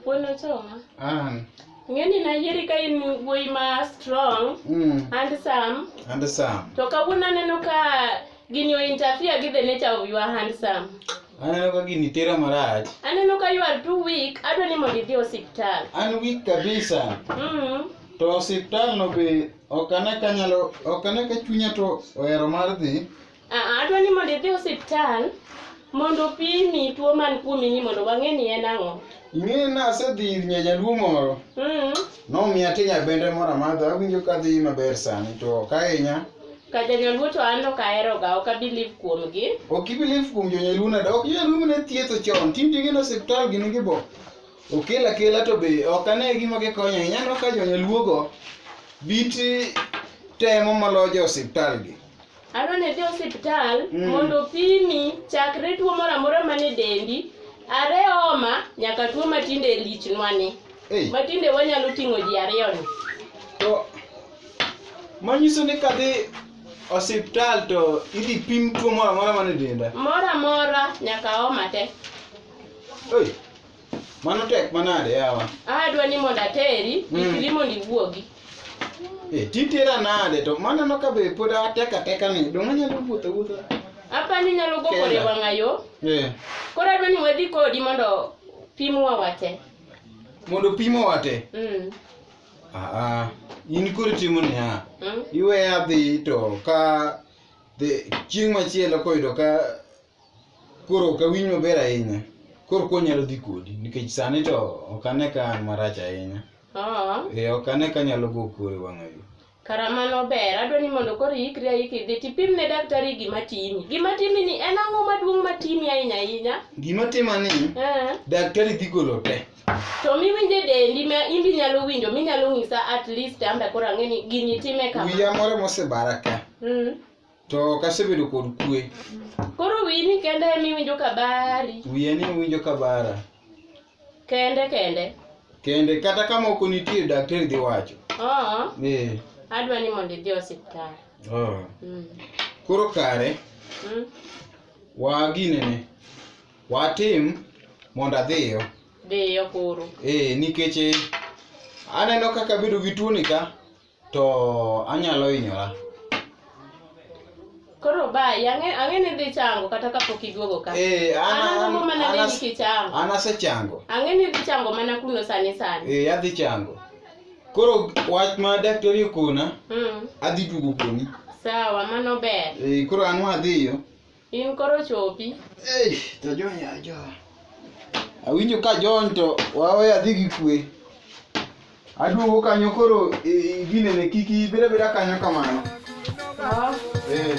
Wuon Ochoma. An. Ng'eni nayieri ka in wuoyi ma strong, handsome. Handsome. To kawuono aneno ka gini o interfere gi the nature of your handsome. Aneno ka gini tera marach. Aneno ka you are too weak, adwa ni mondo idhi osiptal. An weak kabisa. To osiptal no be ok ane ka nyalo, ok ane ka chunya to ohero mar dhi. Ah, adwa ni mondo idhi osiptal mondo opimi tuo man kuomi ni mondo wang'e ni en ang'o. Ing'e ni asedhi ir nyajaluo moro. Nomiya tinya bende moro amadho, awinjo ka dhi maber sani to ok ahinya. Ka janyaluo to an ok aheroga, ok a believe kuomgi. Ok i believe kuom jonyaluo nade? Ok jonyaluo mane thietho chon, tinde gin osiptal gini gibo. Okel akela to be ok ane gima gikonyo ahinya. Aneno ka jonyaluo go bit temo moloyo jo osiptal gi. Adwa ni idhi osiptal mondo opimi chakre tuo moro amora man e dendi, are homa nyaka tuo matinde lichnwa ni. Ei. Matinde wanyalo ting'o ji ariyo ni. To manyiso ni kadhi osiptal to idhi pim tuo moro amora man e denda. Moro amora nyaka homa te. Oi. Mano tek manade yawa. Adwa ni mondo ateri, ikri mondo iwuogi. Eh, titera nade to maneno ka be pod atek ateka ni dong' anyalo wuotho awuotha. Apa ni inyalo go kore Kenda. wang'a yo. Eh. Koro adwa ni wadhi kodi mondo pimwa wate. Mondo pimo wate. Ah, ah. In koro itimo niya. Iweya adhi to ka dhi chieng' machielo koyudo ka koro ok awinj maber ahinya. Koro ko nyalo dhi kodi nikech sani to ok ane ka an marach ahinya. Oh. Eh, ok ane ka anyalo go kore wang'a yo. Kara mano ber, adwa ni mondo koro iikri aika idhi tipim ne daktari gima timi. Gima timi ni en ang'o maduong' matimi ahinya ahinya? Gima tima ni daktari dhi golo te. To miwinjo e dendi ma in be inyalo winjo, minyalo ng'isa at least an be koro ang'e ni gini time kama. Wiya moro mosebara ka. To ok asebedo kod kwe. Koro wiyi ni kende ema iwinjo ka bari. Wiya ni iwinjo ka bara. Kende kende. Kende kata kama ok nitie daktari dhi wacho. Oh. Eh. Adwa ni mondo idhi osiptal. Oh. Koro kare. Wa ginene. Watim mondo adhiyo. Dhiyo koro. Eh, nikech aneno kaka abedo gi tuoni ka to anyalo hinyora. Koro bai, ang'e ni idhi chango kata kapok iduogo ka. Eh, An agombo mana neni kichango. An asechango. Ang'e ni idhi chango mana kuno sani sani. Eh, adhi chango. Koro wach ma daktari okona, adhi duogo koni. Sawa, mano ber. Eh, koro an wadhiyo. In koro chopi. Eh, to jony ya jo. Awinjo ka jony to wawe adhi gi kwe. Aduogo kanyo koro ginene kik ibed abeda kanyo kamano. Oh. Eh.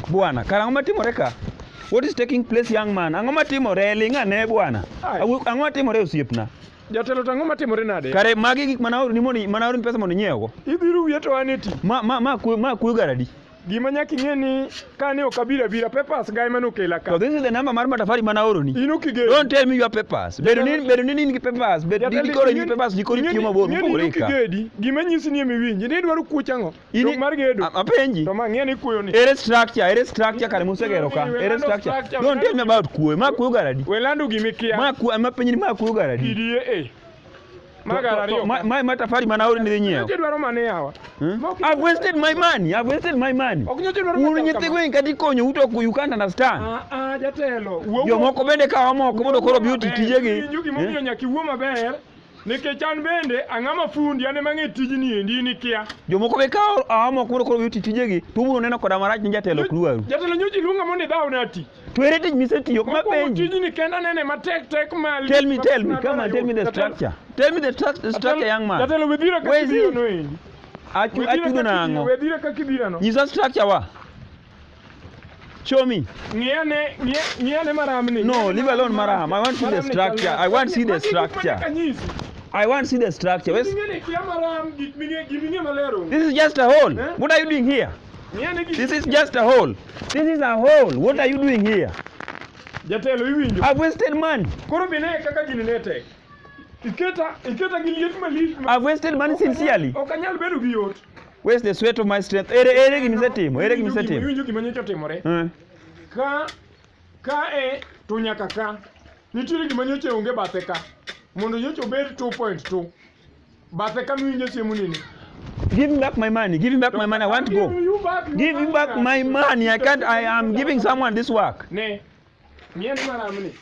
Bwana, kara ang'o matimore ka? What is taking place, young man? Ang'o matimore? Ling' ane bwana. Ai. Ang'o matimore osiepna? Jatelo to ang'o matimore nade? Kare magi gik mana aoroni mondo mana aoroni pesa mondo inyiewgo. Ibiro wiye to an e tich. Ma kuyo garadi. Gima nyaka ing'e ni kane ok abiro abira papers ga ema nokela ka. To this is the number mar matafari mana aoroni. In ok igeno. Don't tell me your papers. Bedo ni in gi papers, bedo ni koro in gi papers ni koro itiyo mabor mopogore ka. Gedi, gima nyisi ni emiwinji, ni idwaro kuoch ang'o? In Dong mar gedo. Apenji. To ma ng'e ni kuoyo ni. Ere structure kare musegero ka? Ere structure? Don't tell me about kuoyo. Ma kuoyo garadi. We lando gima ikia. Ma kuoyo, ma penji ni ma kuoyo garadi. Kidi e. Ma gara ariyo. Ma matafari mana aoroni dhi nyiewo. Nyocha idwaro mane yawa? I've wasted my money. I've wasted my money. Ok nyocha idwaro Un machal nyithi kama. gweng' kata ikonyo u to you can't understand. Ah, ah, jatelo. Wuo- Jomoko bende kawo moko mondo koro obi oti tijegi. Winjo gimomiyo nyaka iwuo maber. Nikech an bende ang'ama fundi an ema ang'e tijni endi in ikia. Jomoko be kawo awa moko mondo koro obi oti tijegi to ubiro neno koda marach ni jatelo ok dwaru. Jatelo nyocha iluonga mondo idhawna tich. To ere tich misetiyo? Kuma Mokwongo penji. tijni kenda anene matek tek ma Tell me, tell me, come and tell me the structure. Tell me the structure, young man. Jatelo we dhira Where kaka is ibiro it? no endi. Achudo nang'o? We dhira kaka ibiro no. Nyisa structure wa. Show me. Ng'iane, ng'iane maramni. No, leave alone maram. I want to see the structure. I want to see the structure. I want to see the structure. Where's... This This is just a hole. Eh? What are you doing here? Ng'iyane gi This is just a hole. This is a hole. What are you doing here? Jatelo iwinjo. I've wasted money. Koro bine kaka gini ne tek. Iketa iketa gi liet malich. ma- I've wasted money sincerely. Ok anyal bedo gi yot. Where's the sweat of my strength? Ere ere gima isetimo? Ere gima Iwinjo isetimo? Iwinjo gima nyocha otimore. Eh. Ka ka e to nyaka ka. Nitiere gima nyocha onge bathe ka. Mondo nyocha obed 2.2. Bathe ka miwinjo chiemo nini. Give me back my money. Give me back my money. I want to go. Give you back your Give me back my money. I can't. I am giving someone this work. Ne. Ng'iyane maramni.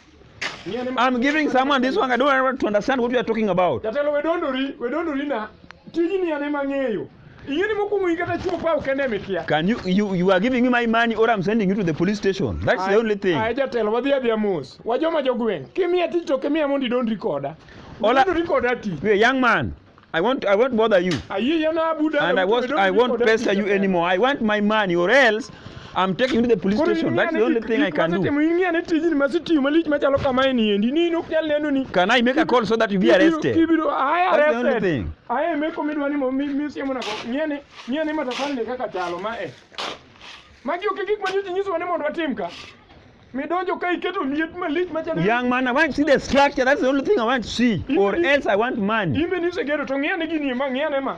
Ng'iyane ma- I'm giving someone this work. I don't want to understand what you are talking about. Jatelo we dondori, we dondori na. Tijni an ema ang'eyo. Ing'e ni mokwongo in kata chuo paw kende emikia. Can you you you are giving me my money or I'm sending you to the police station? That's the only thing. Aye jatelo wadhi adhiya mos. Wajoma jogweng'. Kimiya tich to kimiya mondo idondri koda. Ola- Idondri koda tich. You a young man. I won't bother you. Ayie yana abuda. And I won't pester you anymore. I want my money or else I'm taking you to the police station. That's the only thing I can do. Ing'i ane tijni masetiyo malich machalo kamae ni endi. Ni in ok nyal neno ni. Can I make a call so that you be arrested? Kibiro aye That's the only arrested. thing. Aye meko midwa ni misiemo nako. Ng'i ane ng'i ane matafari ni kaka chalo ma e. Magi ok e gik manyocha nyisowa ni mondo watim ka. Midonjo ka iketo liet malich machalo. Young man, I want to see the structure. That's the only thing I want to see. Or else I want money. In be nisegedo to ng'i ane gini ma ng'i ane ma.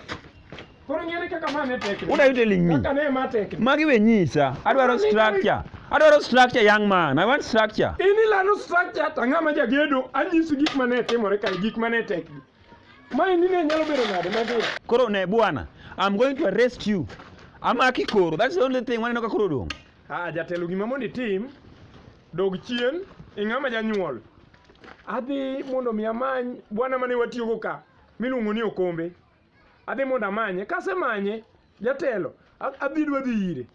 Koro ng'i ane kaka ma ne tekni. What are you telling me? Kaka ne ma tekni. Magi we nyisa. Adwaro structure. Adwaro structure, young man. I want structure. In ilando structure to ng'ama jagedo anyisi gik mane timore kae gik mane tekni. Maendi ne nyalo bedo nade madhi? Koro ne bwana, I'm going to arrest you. Amaki koro. That's the only thing waneno ka koro dong'. Ah, jatelo gima mondo itim, dog chien, ing'ama janyuol. Adhi mondo mi amany bwana mane watiyogo ka, miluongo ni Okombe. Adhi mondo amanye, kasemanye, jatelo, adhi dwa dhi ire.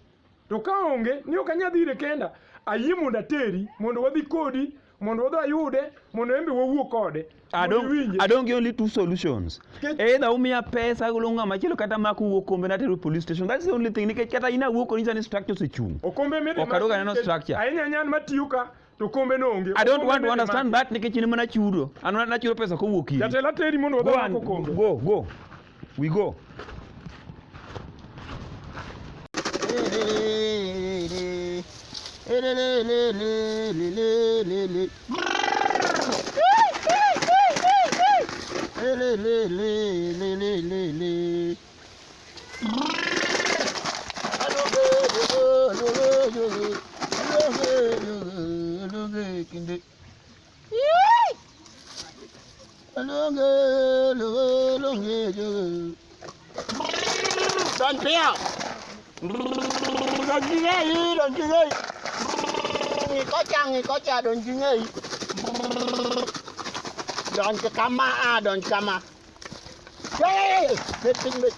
To ka onge, ni ok anyal dhi ire kenda, ayie mondo ateri, mondo wadhi kodi, mondo wadhi ayude, mondo en be wawuo kode. I Mondo don't, iwinje. I don't give only two solutions. Either umiya pesa agolo ng'ama chielo kata mak uwuok kombe natero police station. That's the only thing. Nikech kata in awuok koni ni structure osechung'. Okombe midhi Ok adog aneno maki nikech structure. Ahinya ahinya an matiyo ka, to kombe no onge. I don't Okombe want to midhi understand maki. that nikech in ema nachudo. An nachudo pesa kowuok iri. Jatelo ateri mondo wadhi Go mak and okombe. go, go. We go. Donj piyo. Donj ng'eyi, donj ng'eyi. Ng'i kocha, ng'i kocha, donj ng'eyi. Donj kama, ah, donj kama. Hey, bet piny, bet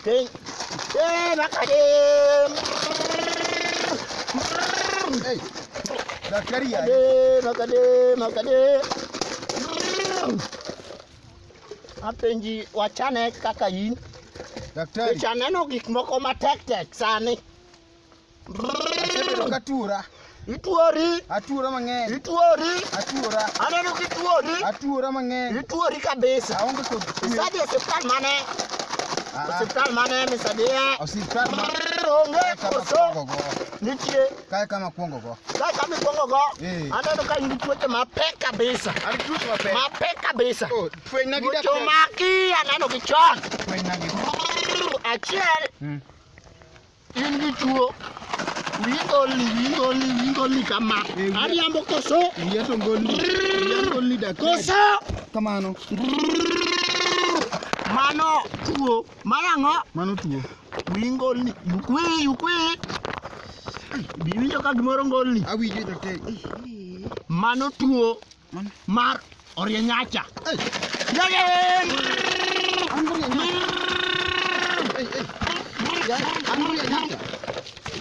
piny. Hey, makade. Hey, daktari yaye. Makade, makade, makade. Apenji wachane kaka in. Daktari. Nikech aneno gik moko matek tek sani. Asebedo katuora. Ituori, Atuora mang'eny. ituori, Atuora. aneno kituori, Atuora mang'eny. ituori kabisa. Aonge kod kwe. Isadhi e osiptal mane? Ah, ah. Osiptal mane misadhiye? Osiptal ma Onge kae kama koso akwongo go. nitie. Kae kama akwongo go. Kae kama ikwongo go, Eh. aneno ka in gi tuoche mapek kabisa. An gi tuoche mapek. Mapek kabisa. Oh, fwenyna gi Tuoche daktari. omaki aneno gi chon. Fwenyna gi. Achiel, in gi tuo. Wiyi ngolni, wiyi ngolni, wiyi ngolni kama. Eh, Ariambo koso? Wiya to ngolni. Wiya ngolni daktari. Koso? Kamano. Mano tuo. Mano ang'o? Mano tuo. Wiyi ngolni. Yuk wiyi, yuk wiyi. Be iwinjo ka gimoro ngolni? Awinjo daktari. Mano tuo Mano. mar orienyacha. Ei. Yeye! An orienyacha. Ei, ei. Ya, an orienyacha.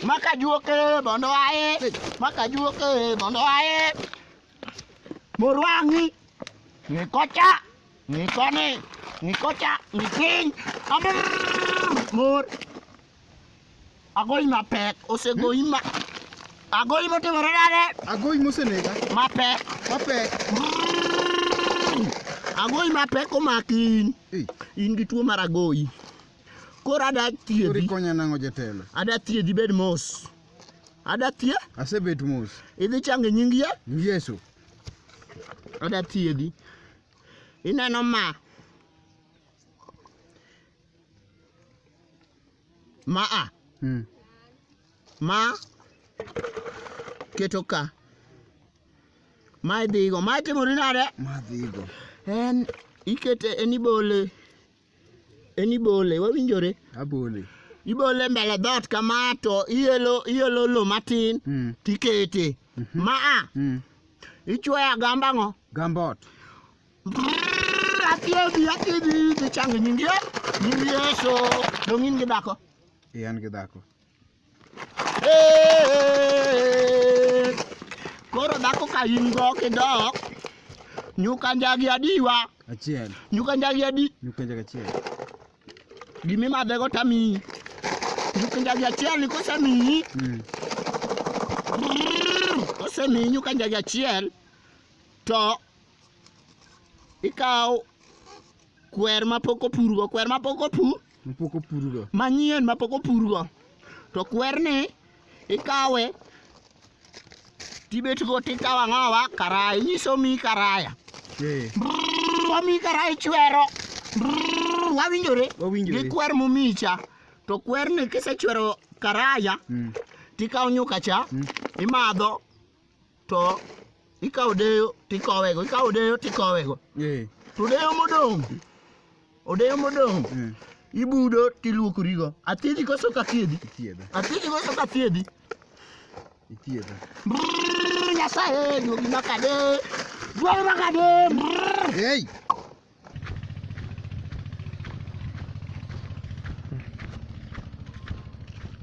Maka juoke mondo ae. Ei. Maka juoke mondo ae. Mor wang'i. Ng'i kocha. Ng'i koni. Ng'i kocha. Ng'i piny. Amrrr. Mor. Agoyi mapek. Osegoyi ma. Agoyi motimore nade? Agoyi mosenega. Mapek. Mapek. Agoyi mapek omaki in. Ei. In gi tuo mar agoyi. Koro ada Koro thiedhi. ikonya nang'o jatelo? Ada thiedhi bed mos. Ada thie Asebet mos. idhi chango e nying ye Yesu. ada thiedhi. Ineno ma. Ma a. Ma keto ka. Ma idhigo. Ma itimori nade? Ma dhigo. En ikete en ibole. En ibole, wawinjore? Abole. Ibole mbele dhoot kama to ielo ielo lo matin tikete. Ma a ichwoyo agamba ang'o? Gambot. Brrr, Athiedhi, athiedhi, dhi chango nying Ye- nying Yesu. Dong' in gi dhako? Eh, an gi dhako. Eh, Koro dhako ka in go kidok, nyuka njagi adiwa, Achiel. nyuka njagi adi, Nyuka njagi achiel. gimimadhego tamiyi. Nyuka njagi achiel ni kosemiyi, brrr, kosemiyi nyuka njagi achiel, to ikawo kwer mapok opurgo, kwer mapok opur, Mapok opurgo. manyien mapok opurgo. To kwerni ikawe tibetgo tikawo ang'owa karaya, inyiso miyi karaya. Eh. Brrr, wamiyi karaya ichwero. Brrr, wawinjore? Wawinjore. Gi kwer momiyi cha. To kwerni kisechwero karaya, tikawo nyuka cha, imadho, to ikawo deyo tikowego, ikawo deyo tikowego. Eh. To deyo modong', odeyo modong' ibudo tiluokorigo. Athiedhi koso ok athiedhi? Ithiedha. Athiedhi koso ok athiedhi? Ithiedha. Brrr, Nyasaye duogi makade, duogi makade. Brrr. Hey!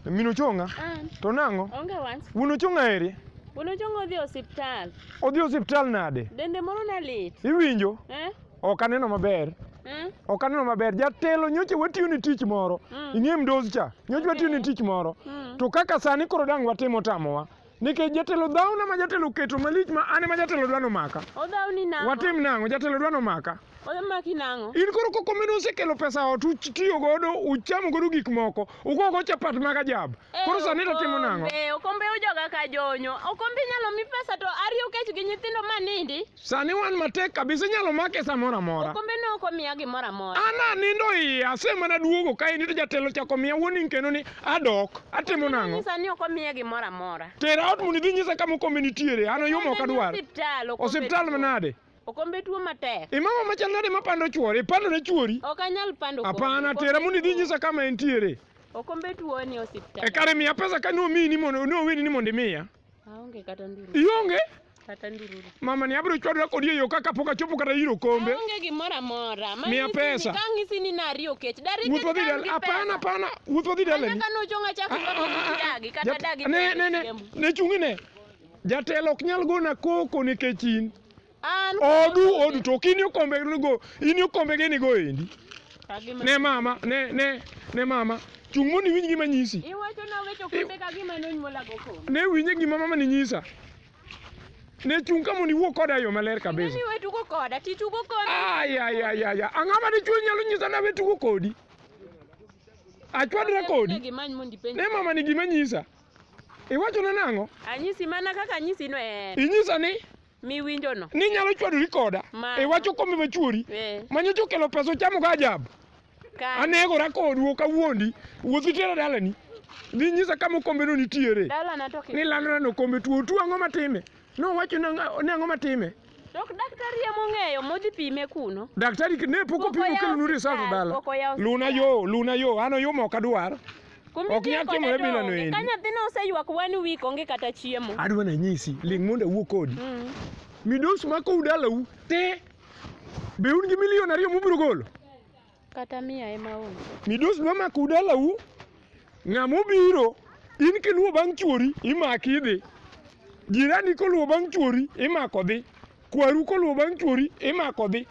Min Ochong'a, An to nang'o? onge wach. Wuon Ochong'a eri? Wuon Ochong'a odhi e osiptal. Odhi osiptal nade? Dende moro ne lit. Iwinjo? Eh? Ok aneno maber. Eh? Ok aneno maber. Jatelo nyocha watiyo ni tich moro. Ing'e mdos cha. Nyocha watiyo ni tich moro. To kaka sani koro dang' watimo tamowa. Nikech jatelo dhawna ma jatelo oketo malich ma an ema jatelo dwa nomaka. Odhawni nang'o? Watim nang'o? Jatelo dwa nomaka. Omaki nang'o? In koro kokombe nosekelo pesa ot utiyo godo, uchamo godo gik moko, ugogo chapat mag ajab. Koro sani to timo nang'o? Okombe, okombe ujoga ka jonyo. Okombe inyalo mi pesa to ariyo kech gi nyithindo ma nindi. Sani wan matek kabisa inyalo make samoro amora. Okombe ne ok omiya gimoro amora. An anindo iye, asemana duogo kaendi to jatelo ochako miya warning kendo ni adok. Atimo nang'o? Sani ok omiya gimoro amora. Tera ot mondo idhi nyisa kama okombe nitiere, an oyumo ok Okombe ni adwar. Osiptal, okombe Osiptal tuo. manade? Okombe tuo matek. Imama machal nade mapando chuore? Ipando ne chuori? Ok anyal pando okombe. Hapana, Okombe tera mondo idhi tuo. nyisa kama entiere. Okombe tuo ni osiptal. E kare miya pesa ka nomiyi ni mondo noweni ni mondo imiya. Aonge kata ndururu. Ionge? Kata ndururu. Mama ni abiro chwadora kodi e yo ka kapok achopo kata ir okombe. Aonge gimoro amora. Ma Miya nyisi ni- pesa. Ka ng'isi ni nariyo kech. Dari Wuoth kech wadhi ka an dala. gi Hapana, pesa. hapana. Wuoth wadhi dalani. Kata ka nochong' achako Ah, ah, ah, ah. dagi kata dagi. Ne, ne, ne. Ne chungi ne. Jatelo ok nyal gona koko nikech in. An Odu, odu to ok in okombe go, in okombe gini go endi. Kagima- Ne mama, ne, ne, ne mama. Chung' mondo iwinj gima nyisi. Iwacho nawecho okombe ka gima nonyuola go kombe. Ne winje gima mama ni nyisa. Ne chung' ka mondo iwuo koda e yo maler kabisa. Ing'e ni we tugo koda, ti tugo koda. Ai, ai, ai, ai, ai. Ang'o ma dichuo nyalo nyisa ni awe tugo kodi? Achwadra kodi. Gimany mondo ipenj. Ne mama ni gima nyisa. Iwachona nang'o? Anyisi mana kaka anyisi no en. Inyisa ni Miwinjo no. ni nyalo chwadori koda. Mano. Iwacho kombe machuori. Eh. Manyocha okelo pesa ochamo go ajabu. Ka Anegora kodu ok awuondi. Wuoth itera dalani. Dhi nyisa kama okombe no nitiere. Dalana to Ni landona ni okombe tuo. Tuo ang'o matime? Nowacho ni ang'o matime? Tok daktari emong'eyo modhi pime kuno. Daktari ne pok Pok opimo oyawo kelonu result osiptal, dala. pok oyawo Luna osiptal. yo, luna yo, an oyuma ok adwar. Kuma Ok idhiye nyal koda timore to bila no onge. endi. Ka nyathina oseywak one week onge kata chiemo. Adwa nanyisi, ling' mondo awuo kodi. Midos makou dalau te. Be un gi milion ariyo mubiro golo? Kata mia ema onge. Midos dwa makou dalau. Ng'ama obiro, in kiluwo bang' chuori, imaki idhi. Jirani koluwo bang' chuori, imako dhi. Kwaru koluwo bang' chuori, imako dhi.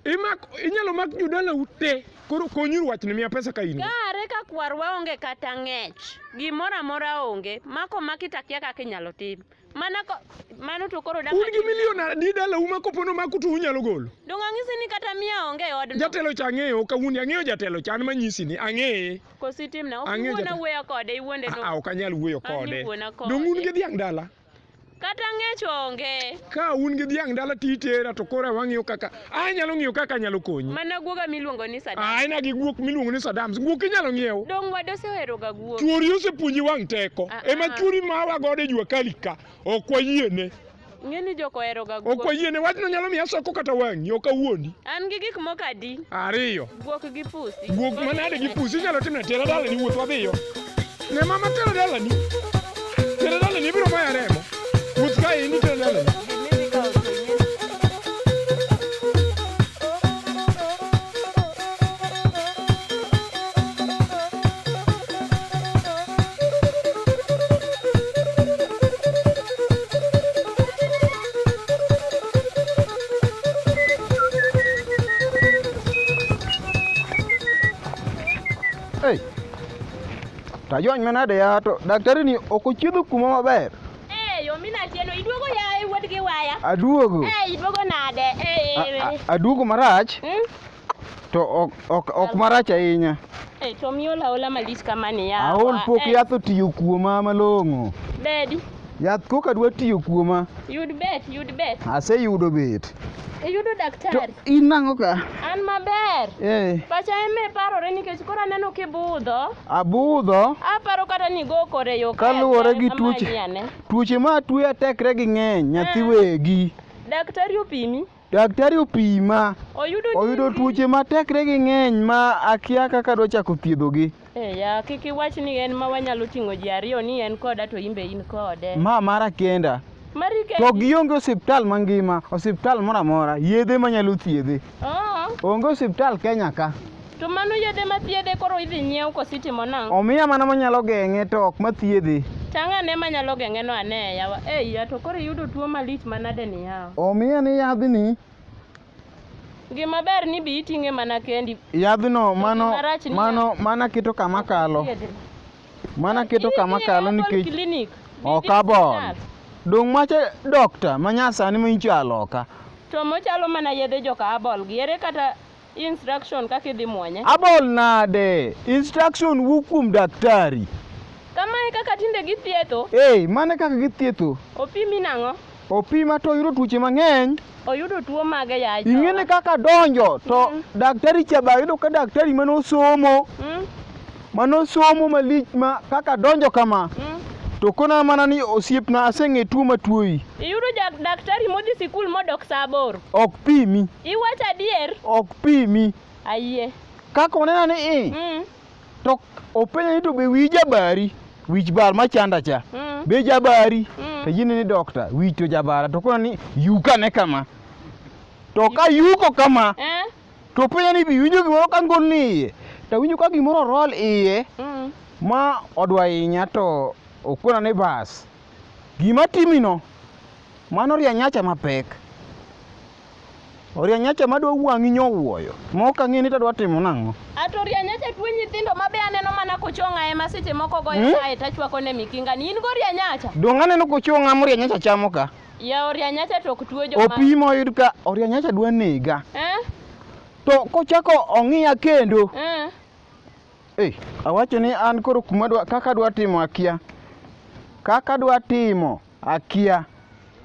Imak inyalo mak jodalau te. Koro konyuru wachni miya pesa ka in. Kare ka kwarwa onge kata ng'ech. Gimoro amora onge. Mako maki takia kaka inyalo tim. Mana ko mano to koro dang' Un gi milion adi dalau ma kopo nomaku to unyalo golo? Dong' ang'isi ni kata mia onge e odno. Jatelo cha ang'eyo ok awuondi ang'eyo jatelo cha an manyisi ni ang'eye. Koso itimna ok iwuon awuoya kode iwuonde to. Ah, ok anyal wuoyo kode. Dong' un gi dhiang' dala? Kata ng'ech onge. Ka un gi dhiang' dala titera to koro wang'iyo kaka anyalo ng'iyo kaka anyalo konyi. Mana guoga miluongo ni Saddam. Ah, en gi guok miluongo ni Saddam. Guok inyalo ng'iew. Dong' wade osehero ga guok. Chuori osepuonji wang' teko. Ah, Ema ah. chuori mawa godo e jua kali ka. Ok wayiene. Ng'e ni jok ohero ga guok. Ok wayiene. Wachno nyalo miya soko kata wang'i. Ok awuondi. An gi gik moko adi? Ariyo. Guok gi pusi. Guok manade gi pusi inyalo timo tera dalani wuoth wadhiyo. Ne mama tera dalani. Tera dalani ibiro maya remo. Wuoth kae in tera dalani. Gimidhi kawo to ing'e Hey. Tajony manade ya to daktari ni ok ochiedho kuma maber. Eh, yo mina Atieno iduogo yaye wuod gi waya. Aduogo. Eh, iduogo nade? Eh. Aduogo marach. Hmm? To ok ok ok marach ahinya. Eh, to miol aola malich kamani yawa. Aol pok Eh, yath otiyo kuoma malong'o. Bedi. Yath koka dwa tiyo kuoma. Yud bet, yud bet. Aseyudo bet. Iyudo To daktari. in nang'o ka? An maber. Eh, Pacha eme parore nikech koro aneno kibudho. abudho Aparo kata ni go kore yo kae kaluwore gi amanyi tuoche. ane. Tuoche ma tuoya tekre gi ng'eny nyathi Eh. wegi. Daktari opimi. Daktari opima. Oyudo ni Oyudo in gi- tuoche ma tekre gi ng'eny ma akia kaka dwa chako thiedhogi. Eh, ya kik iwach ni en ma wanyalo ting'o ji ariyo ni en koda to in be in kode. Ma mara kenda. Mari To kendi. gionge osiptal mangima, osiptal moro amora, yedhe manyalo thiedhe. Oh, Onge osiptal Kenya ka. to mano yedhe mathiedhe koro idhi nyiew koso itimo nang'o? Omiya mana manyalo geng'e to ok mathiedhe. Tang' ane manyalo geng'e no ane yawa. Eh, ya to koro iyudo tuo malich manade ni yawa. Omiya ni yadhni, Gima ber ni bi iting'e mana kendi. yadhno mano gima rach ni mano mana keto kama kalo. Thiedhri. Mana keto kama Idhi e kalo Herbal nikech Clinic. ok Idhi abol. osiptal. Dong' macha dokta manyasani minyicho aloka. To mochalo mana yedhe joka abol gi ere kata instruction kaka idhi muonye. Abol nade? Instruction wuok kuom daktari. Kamae kaka tinde githietho, Ee, mano e kaka githietho. opimi nang'o? Opima to oyudo tuoche mang'eny. Oyudo tuo mage ya Ing'e ni kaka donjo to daktari cha be ayudo ka daktari manosomo manosomo malich ma kaka donjo kama to kona mana ni osiepna aseng'e tuo matuoyi. Iyudo ja daktari modhi sikul modok saa aboro. Ok pimi. Iwacho adier? Ok pimi. Ayie. Kaka onena ni i to openja ni to be wiyi jabari? Wich bar machanda cha. Be jabari? To yini ni dokta, wich to jabara to kona ni yukane kama. To ka yuko kama Eh? to openja ni be iwinjo gimoro ka ngolni iye? To awinjo ka gimoro roll iye ma odwa hinya to okona ni bas. Gima timino mano rianyacha mapek. Orianyacha madwa wang'i nyowuoyo. Ma ok ang'e ni tadwa timo nang'o. Ato rianyacha tuo nyithindo ma be aneno mana kochong'a ema seche moko goyo kae tachwako ne mikinga ni in go rianyacha. Dong' aneno kochong'a morianyacha chamo ka. Ya orianyacha to ok tuo joma. Opimo oyud ka orianyacha dwa nega. Eh? To kochako ong'iya kendo. Eh. Eh, awacho ni an koro kuma dwa kaka dwa timo akia. Kaka dwa timo akia.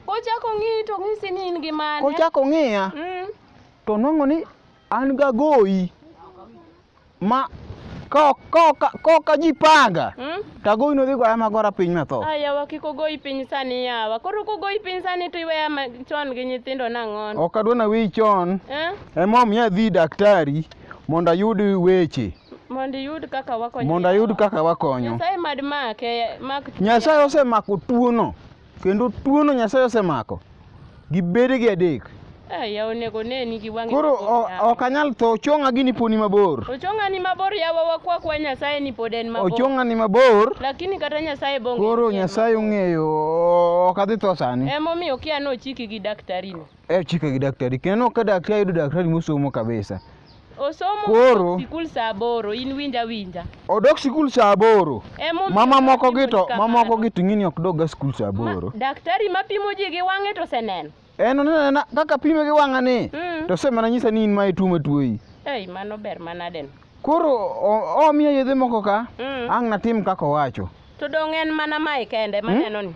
Kochako ng'iyi to ng'isi ni in gi mane. Kochako ng'iya to nwang'o ni an gagoyi ma ka ajipanga to agoyi nodhi goya magora piny matho. Ah, yawa kik ogoyi piny sani yawa. Koro kogoyi piny sani to iweya chon gi nyithindo nang'ono. Ok adwa naweyi chon. Eh? Emomiyo adhi daktari mondo ayud weche. Mondo iyud kaka wakonyo. Mondo ayud kaka wakonyo. Nyasaye mad make, mak tuo. Nyasaye osemako tuono. Kendo tuono Nyasaye osemako. Gi bedegi adek. Eh, ya onego neni gi wang'e. Koro mabor yawa. ok anyal tho, ochong'a gini poni mabor. Ochong'a ni mabor yawa wakwa kwa Nyasaye ni pod en mabor. Ochong'a ni mabor. Lakini kata Nyasaye bonge. Koro Nyasaye ong'eyo ok adhi tho sani. Emomiyo kia nochiki gi daktari ni. E chika gi daktari. Kendo ka daktari yudo daktari mosomo kabisa. Osomo Koro- sikul saa 8, in winja winja. Odok sikul saa 8. Emomiyo Mama moko gi to kamano. mamoko gi to ing'eni ok dog ga sikul saa Ma- 8. Daktari mapimo ji gi wang'e to oseneno. En oneno anena kaka pime gi wang'a ni. Mm. To osemana nyisa ni in ma ituo matuoyi. Ei, mano ber manade no. Koro omiya yedhe moko ka, ang' natim kaka owacho. To dong' en mana mae kende maneno ni.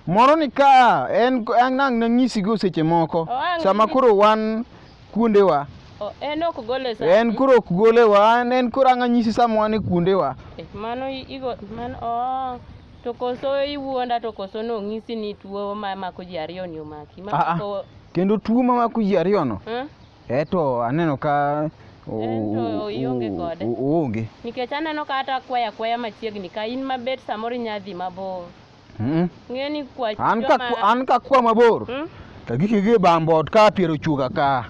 Moro ni ka en ang' nang'isigo seche moko. Oh, ang' Sama koro wan kuondewa. O, en ok gole sani. En koro ok golewa, en koro ang' anyisi sama wan e kuondewa. Eh, mano igo mano oh, to koso iwuonda to koso nong'isi ni tuo mamako ji ariyo ni omaki. Ah, ah. Mamako Kendo tuo mamako ji ariyo no, eh? eto aneno ka En to ionge kode. oonge. Nikech aneno kata kwaya kwaya machiegni ka in mabet samoro inya dhi mabor. Ng'e ni kwa An ka kwa mabor. To gike bambo ot ka piero chuoga ka.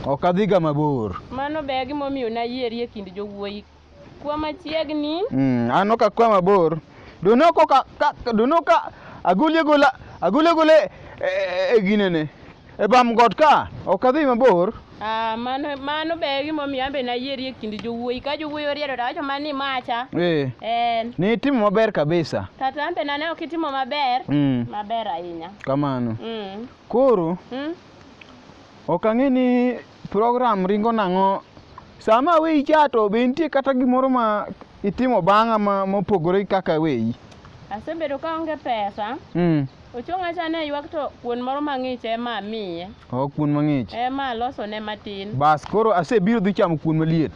Ok adhiga mabor. Mano be gimomiyo nayieri e kind jowuoyi. Kwa machiegni. An ok akwa mabor. Dono ka dono ka agolie gola agolie gole e ginene. E bam got ka ok adhi mabor. Ah, mano be gimomiyo an be nayieri e kind jowuoyi. Ka jowuoyi oriedo to awacho mana ni macha. En. Ni itimo maber kabisa. Kata an be naneno kitimo maber. Maber ahinya. Kamano. Koro ok ang'e ni program ringo nang'o. Sama aweyi cha to be nitie kata gimoro ma itimo bang'a mopogore gi kaka aweyi. Asebedo ka aonge pesa. Ochong'a cha ne ywak to kuon moro mang'ich ema amiye. Oh, kuon mang'ich. Ema alosone matin. Bas koro asebiro dhi chamo kuon maliet.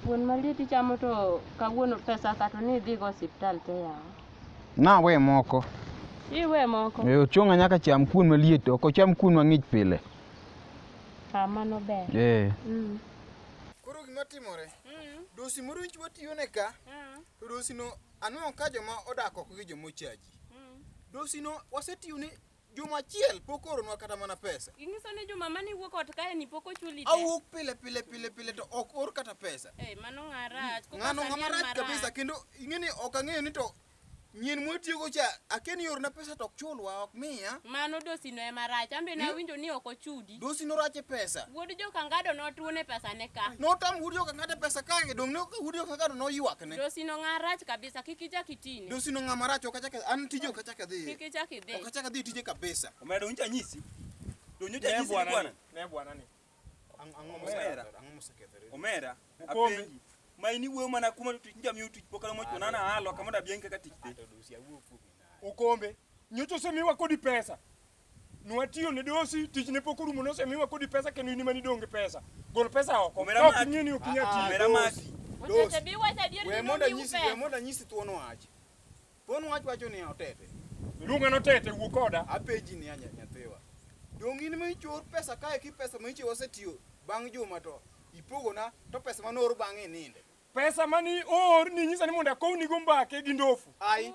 Kuon maliet ichamo to kawuono pesa ka to ni idhigo osiptal te yawa. Nawe moko. Iwe moko. Ochong'a nyaka cham kuon maliet, ok ocham kuon mang'ich pile. Ah, mano ber. Koro gima timore, dosi moro nchi watiyone ka, to dosi no anwang'o ka joma odak oko gi joma ochaji. Dosi no wasetiyone juma achiel pok ooronwa kata mana pesa. Ing'iso ni juma mane iwuok ot kae ni pok ochuli te? Awuok pile pile pile pile to ok or kata pesa. Eh, mano ng'a rach. Ng'ano ng'ama rach kabisa kendo ing'e ni ok ang'eyo ni to nyien mwatiyogo cha akia ni orna pesa to ok chulwa ok miya. Mano dosi no ema rach. An be nawinjo ni ok ochudi. Dosi no rach e pesa. Wuod Jokangado notuone pesa ne ka. Notam wuod Jokangado pesa ka dong' ne wuod Jokangado noywakne. Dosi no ng'a rach kabisa kik ichak itine. Dosi no ng'ama rach ok achak an tije ok achak adhiye. Kik ichak idhi. Ok achak adhi tije kabisa. Omedo nyocha anyisi. Do nyocha anyisi ni bwana. Ne bwana ni. Ang'o mosekethore? Ang'o mosekethore? Omera, apenji. Ma in iwuoyo mana kuma tich nja miyo tich pok alomo chuna na halo kama da bieng kaka tich dhi. Okombe, nyocha osemiwa kodi pesa. Nwatiyo ne dosi, tich ne pok orumo nosemiwa kodi pesa kendo in ema nidong' gi pesa. Gol pesa oko. Omera Ka ok maki. ing'e ni ok inyal tiyo. Omera maki. Otete bi wacho adier We ni mondo nomiu anyisi, we pesa. mondo anyisi thuon wach. Thuon wach wacho niya otete. Luonga notete wuo koda. Apenji niya nyathiwa. Dong' in ma ichor pesa kae ki pesa ma iche wasetiyo bang' juma to ipogona to pesa mane oor bang'e ininde. Pesa mani oor ni nyisa ni mondo akownigo mbake gi ndofu. Ai.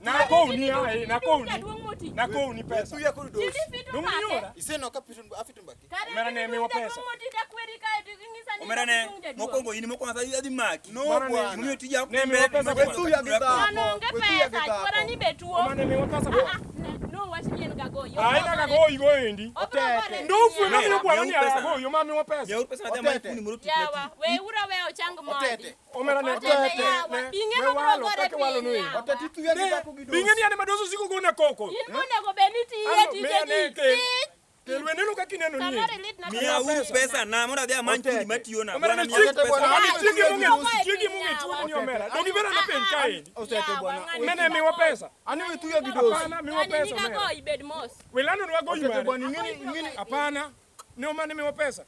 Nakowni ai, nakowni. Jaduong' moti. Nakowni pesa. Thuya kod dosi. Tinde fito Dong' mbake. niora. Iseneno ka afito mbaki. Kare Omera ne miwa pesa. Jaduong' moti takweri kae to ing'isa ni Omera ne jaduong' jaduong'. mokwongo in mokwongo adhi maki. No Bwana ne- bwana. Momiyo tija ok Ne miwa pesa We thuya gi dhako. Ng'ano onge We thuya gi pesa, dhako. chwora ni be tuo. Omane miwa pesa Ah, ah, no wach ni en gagoyi. Ai na gagoyi go endi. Obiro gore Ndofu ema piny miyo yawa. bwana ni Miyauru pesa. agoyo ma miwa pesa. Miyauru pesa nadhi amany Otete. fundi moro tich Yawa, na we ura we ochang modi. Otete. Omera ne Otete yawa. ne Bing'e we mobiro walo gore kaka walo piny no endi. yawa. Otete thuya gi dhako gi dosi. Bing'e ni an ema dosi osiko gona koko. In monego bed ni tiye Ano, tije miya ne ji. kel. Tich. Kel weneno kaka ineno ni. Samoro ilitna to Miyauru pesa. pesa na mondo adhi amany fundi matiyo na. Omera Bwana ne miyauru chiegi pesa. omane Ah, chiegi ah, mong'e ah, chiegi mong'e tuo ni omera. Dong ibera na penj ka endi. Otete bwana. Yawa, ng'ani Mene miwa pesa. Ani we thuya gi dosi. Hapana miwa Ng'ani pesa ni omera. gagoyi bed mos. Wilano ni wagoyi Otete mare. bwana ing'eni Hapana. Ne omane miwa pesa.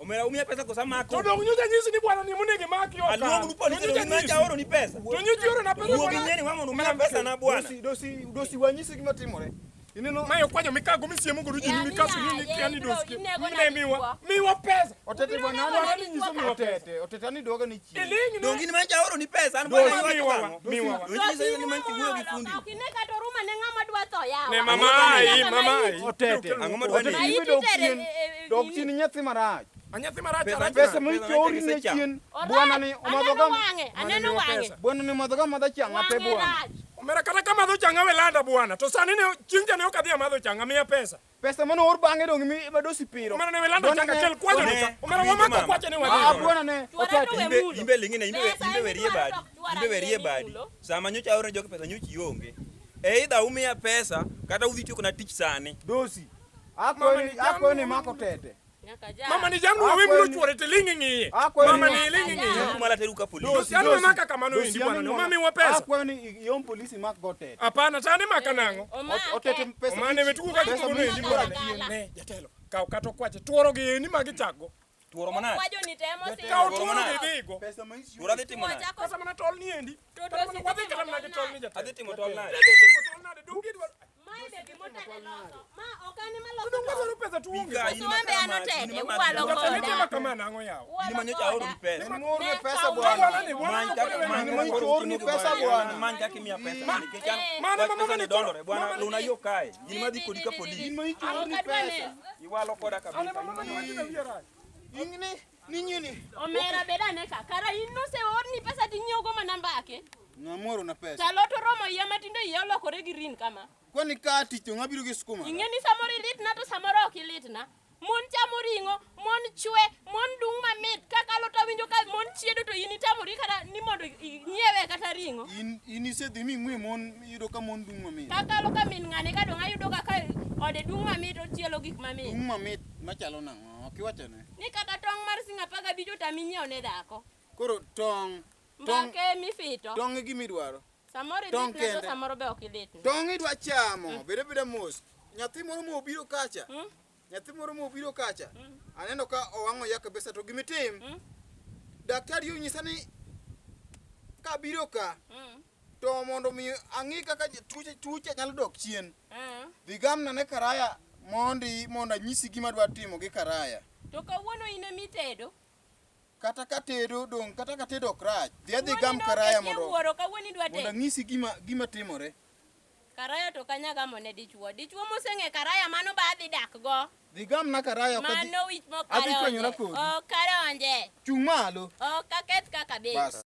Omera umiya pesa kosa mako. To dong nyocha nyisi ni bwana ni monego imaki ok. Aluongonu polisi To to nyocha nyocha aoro ni pesa. To nyocha ioro na pesa Wuog bwana. ing'e ni wa mondo umiya pesa na bwana. Dosi dosi dosi wanyisi gima timore. Ineno Mae okwanyo mikago misiemo godo ji ni Yani mikaso ni yaye, ni kia ni ibiro dosi. inego Ne na miwa. dichuo. Miwa pesa. Otete bwana Ibiro Bwana nego ni nyiso miwa pesa. Otete, otete ani duoga ni chien. Iling' Dong ne. in mancha aoro ni pesa an bwana Dosi iwacho miwa ang'o? miwa. Dong inyiso ni mancha wuoyo gi fundi. Ok ine kata oruma ne ng'ama dwa tho yawa. Ne mama ai mama ai. Otete. Ang'o madwa Otete ni? Maiti ibedo tere chien. Dok chien nyathi marach. A nyathi marach Pesa- arach. Pesa ma Pesa ichori manyicha ne gisechamo. chien. Orach, Bwana ni omadho aneno ka wang'e, aneno wang'e. Bwana ni omadho ka madha chang'a pe Wang'e bwana. rach. Omera kata ka madho chang'a we landa bwana. To sani ne chieng' cha ne ok adhi amadho chang'a miya pesa. Pesa mane oor bang'e dong' mi madosi piro. Omera ne we landa Bwana chang'a ne- kel kwacho ni Ne, ka. Omera winjo wamako mama. kwache ni Ah, wadhi. bwana ne Chwara otete. to we Imbe mulo. imbe ling'ine imbe Pesa imbe werie idwaro badi. to ok chwara Imbe werie ni badi. mulo. Sama nyocha aoro jogi pesa nyocha ionge. Either umiya pesa kata udhi tieko na tich sani. Dosi. Mama Akwayo ni ni akwayo ni jamni. mako tete. Nyaka ja. Mama ni jamni we mulo chwore to iling' ing'iye. Akwayo Mama ni ni iling' ing'iye. Kuma lateru ka polis. Dosi an mamaka kamano endi bwana. ne Omamiwa pesa. Akwayo ni iom polisi mak go tete. Hapana sani maka nang'o? Omake. Otete pesa. Omane we tugo ka Pesa tugo no endi michoro bwana. Gala. Ne jatelo. Kaw kata okwache tuoro gi endi ma gichakgo. Tuoro manade. Kwajo ni temo si. Kaw Tuoro tuoro manade. gi dhigo. Pesa ma ichiwo. Tuoro adhi timo nade? Wachako Kata mana tol ni endi. To Kata mana dosi wadhi dhi kata mana gi timo tol ni jatelo. Adhi timo tol nade? Adhi timo tol nade? Donge idwaro Mae be gimotade loso. Ma ok an ema loso Donge tol. wadwaro pesa to uonge. Pika, in Koso an be an ma otete, in ma uwalo ma- Jatelo koda. itimo kama nang'o yawa? In ma nyocha aoro ni pesa. En moorne Ne, pesa kaw bwana. Bwana ni bwana Many kaka ni many In ma kaka koro ichorni utimo gi pesa bwana. bwana. Many kaka imiya pesa nikech an Mano wach mama pesa ni ni dondore bwana mama ni- luna yo kae. In madhi kodi ka polis. In ma ichorni Ok adwa pesa. ne. Iwalo koda Ane kabisa. mama ni wachina wiya rach. Ing'ni ni nyini. Omera bed ane ka. Kara in noseorni pesa tinyiewogo mana mbake. Ng'amoro na pesa. To alot oromo iya matindo iya olokore green kama. Kwani ka tich to ng'abiro gi skuma. Ing'e ni samoro ilitna to samoro ok ilitna. Mon chamo ring'o, mon chwe, mon dung' mamit. Kakalo to awinjo ka mon chiedo to in itamori kata ni mondo inyiewe kata ring'o. In in isedhi ming'we mon iyudo ka mon dung' mamit. Kakalo ka min ng'ane ka dong' ayudo ka ka ode dung' mamit ochielo gik mamit. Dung' mamit machalo nang'o? Ok iwachone. Ni kata tong' mar siling' 15 otami nyiewo ne dhako. Koro tong' tong' Mbake mifito. tong' e gima idwaro. Samoro tong' ilitna to kende. samoro be ok ilitna. Tong' idwa chamo. Bed abeda mos. Nyathi moro mobiro kacha. Mm. Nyathi moro mobiro kacha. Aneno ka owang'o ya kabisa to gimitim. Mm. Daktari onyisa ni kabiro ka Mm. to mondo mi ang'i kaka tuche tuche nyalo dok chien. Mm. Dhi gamna ne karaya mondi mondo anyisi gima adwa timo gi karaya. To kawuono in emitedo. Kata katedo dong' kata katedo ok rach. Dhi adhi Wuoni gam noketie karaya mondo wuoro kawuono idwa mondo tedo. anyisi gima gima timore. Karaya to kanya gamo ne dichuo. Dichuo moseng'e karaya mano ba adhi dak go. Dhi gamna karaya ok adhi Mano wich mok adhi chwanyora karonje. kodi. Ok karonje. Chung' malo. Ok aketh kaka bet. Bas.